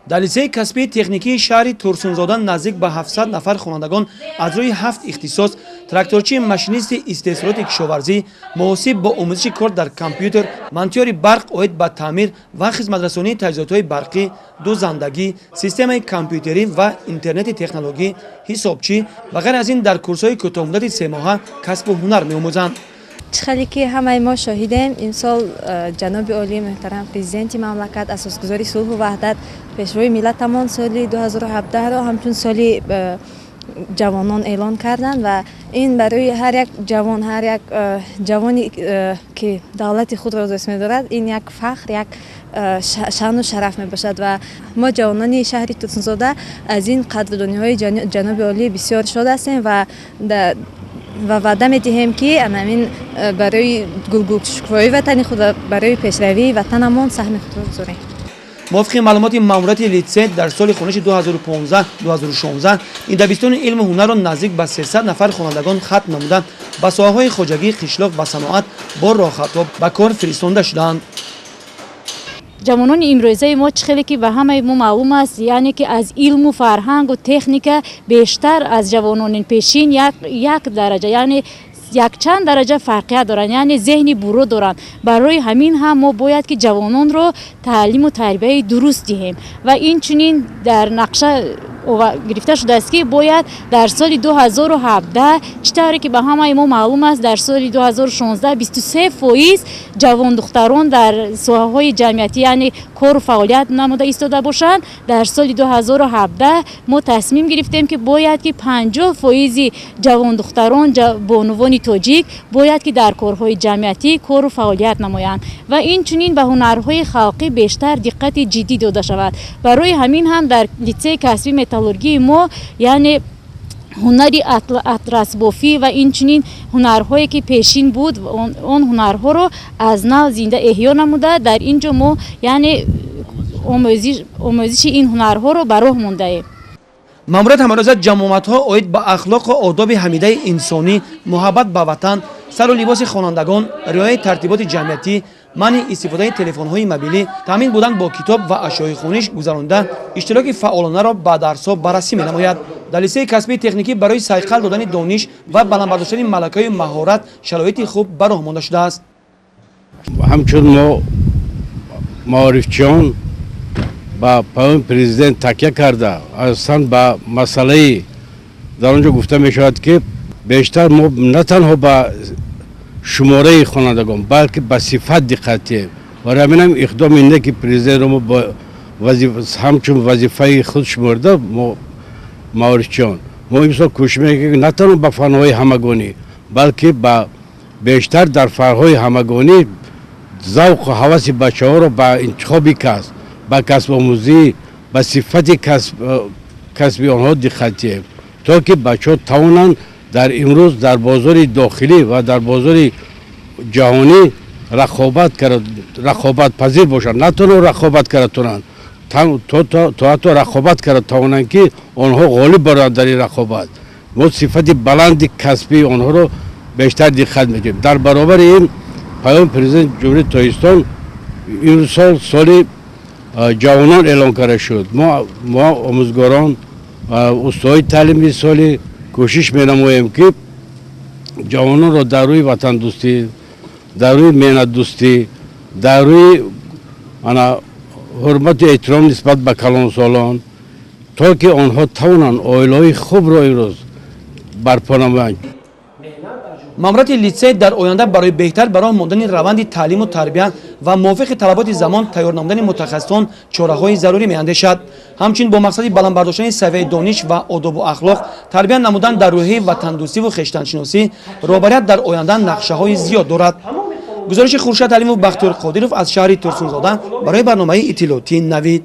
Дар литсейи касбии техникии шаҳри Турсунзода наздик ба 700 нафар хонандагон аз рӯи 7 ихтисос: тракторчи, машинисти истеҳсолоти кишоварзӣ, муҳосиб бо омӯзиши кор дар компютер, монтёри барқ оид ба таъмир ва хизматрасонии таҷҳизотҳои барқӣ, дузандагӣ, системаи компютерӣ ва интернети технологӣ, ҳисобчӣ ва ғайр аз ин дар курсҳои кӯтоҳмуддати семоҳа касбу ҳунар меомӯзанд. Чӣ хеле ки ҳамаи мо шоҳидем, имсол ҷаноби олии муҳтарам президенти мамлакат, асосгузори сулҳу ваҳдат, пешвои миллатамон соли 2017-ро ҳамчун соли ҷавонон эълон карданд ва ин барои ҳар як ҷавон, ҳар як ҷавоне ки давлати худро дӯст медорад, ин як фахр, як шаъну шараф мебошад. Ва мо, ҷавонони шаҳри Турсунзода, аз ин қадрдониҳои ҷаноби олӣ бисёр шод ҳастем ва ваъда медиҳем, ки анамин барои гулгулшукуфоии ватани худ ва барои пешравии ватанамон саҳми худро гузорем. Мувофиқи маълумоти маъмурияти литсей, дар соли хониши 2015-2016 ин дабистони илму ҳунарро наздик ба 300 нафар хонандагон хатм намуда, ба соҳаҳои хоҷагии қишлоқ ва саноат бо роҳхатҳо ба кор фиристонда шудаанд. Ҷавонони имрӯзаи мо, чӣ хеле ки ба ҳамаи мо маълум аст, яъне ки аз илму фарҳангу техника бештар аз ҷавонони пешин як дараҷа, яъне якчанд дараҷа фарқият доранд, яъне зеҳни буро доранд. Барои ҳамин ҳам мо бояд ки ҷавононро таълиму тарбияи дуруст диҳем. Ва инчунин дар нақша гирифта шудааст, ки бояд дар соли 2017, чӣ тавре ки ба ҳамаи мо маълум аст, дар соли 2016 23% ҷавондухтарон дар соҳаҳои ҷамъиятӣ, яъне кору фаъолият намуда истода бошанд, дар соли 2017 мо тасмим гирифтем, ки бояд ки 50 фоизи ҷавондухтарон, бонувони тоҷик бояд ки дар корҳои ҷамъиятӣ кору фаъолият намоянд. Ва инчунин ба ҳунарҳои халқӣ бештар диққати ҷиддӣ дода шавад. Барои ҳамин ҳам дар литсеи касбии металлургии мо, яъне ҳунари атрасбофӣ ва инчунин ҳунарҳое ки пешин буд, он ҳунарҳоро аз нав зинда эҳё намуда, дар ин ҷо мо, яъне омӯзиши ин ҳунарҳоро ба роҳ мондаем. Маъмурият ҳамарӯза ҷамъомадҳо оид ба ахлоқу одоби ҳамидаи инсонӣ, муҳаббат ба ватан, сару либоси хонандагон, риояи тартиботи ҷамъиятӣ, манъи истифодаи телефонҳои мобилӣ, таъмин будан бо китоб ва ашёи хониш гузаронида, иштироки фаъолонаро ба дарсҳо баррасӣ менамояд. Дар литсеи касбии техникӣ барои сайқал додани дониш ва баланд бардоштани малакаи маҳорат шароити хуб ба роҳ монда шудааст. Ҳамчун мо маорифчиён ба паёми президент такя карда, асосан ба масъалаи дар он ҷо гуфта мешавад, ки бештар мо на танҳо ба шумораи хонандагон, балки ба сифат диққат диҳем. Барои ҳаминам иқдоми неки президентро мо ҳамчун вазифаи худ шуморда, мо маорифчиён мо имсол кӯшиш мекунем, на танҳо ба фанҳои ҳамагонӣ, балки ба бештар дар фанҳои ҳамагонӣ завқу ҳаваси бачаҳоро ба интихоби касб, ба касбомӯзӣ, ба сифати касби онҳо диққат диҳем, то ки бачаҳо тавонанд дар имрӯз дар бозори дохилӣ ва дар бозори ҷаҳонӣ рақобатпазир бошанд. На танҳо рақобат карда тавонанд, то ҳатто рақобат карда тавонанд, ки онҳо ғолиб бароянд дар ин рақобат. Мо сифати баланди касбии онҳоро бештар диққат медиҳем. Дар баробари ин паёми президенти Ҷумҳурии Тоҷикистон, имсол соли ҷавонон эълон карда шуд. Мо омӯзгорон, устоҳои таълими соли кӯшиш менамоем, ки ҷавононро дар рӯи ватандӯстӣ, дар рӯи меҳнатдӯстӣ, дар рӯи ана ҳурмату эҳтиром нисбат ба калонсолон, то ки онҳо тавонанд оилаҳои хубро имрӯз барпо намоянд. Маъмурияти литсей дар оянда барои беҳтар ба роҳ мондани раванди таълиму тарбия ва мувофиқи талаботи замон тайёр намудани мутахассисон чораҳои зарурӣ меандешад. Ҳамчунин бо мақсади баланд бардоштани савияи дониш ва одобу ахлоқ, тарбия намудан дар рӯҳияи ватандӯстиву хештаншиносӣ роҳбарият дар оянда нақшаҳои зиёд дорад. Гузориши Хуршед Алимов, Бахтиёр Қодиров аз шаҳри Турсунзода барои барномаи иттилоотии «Навид».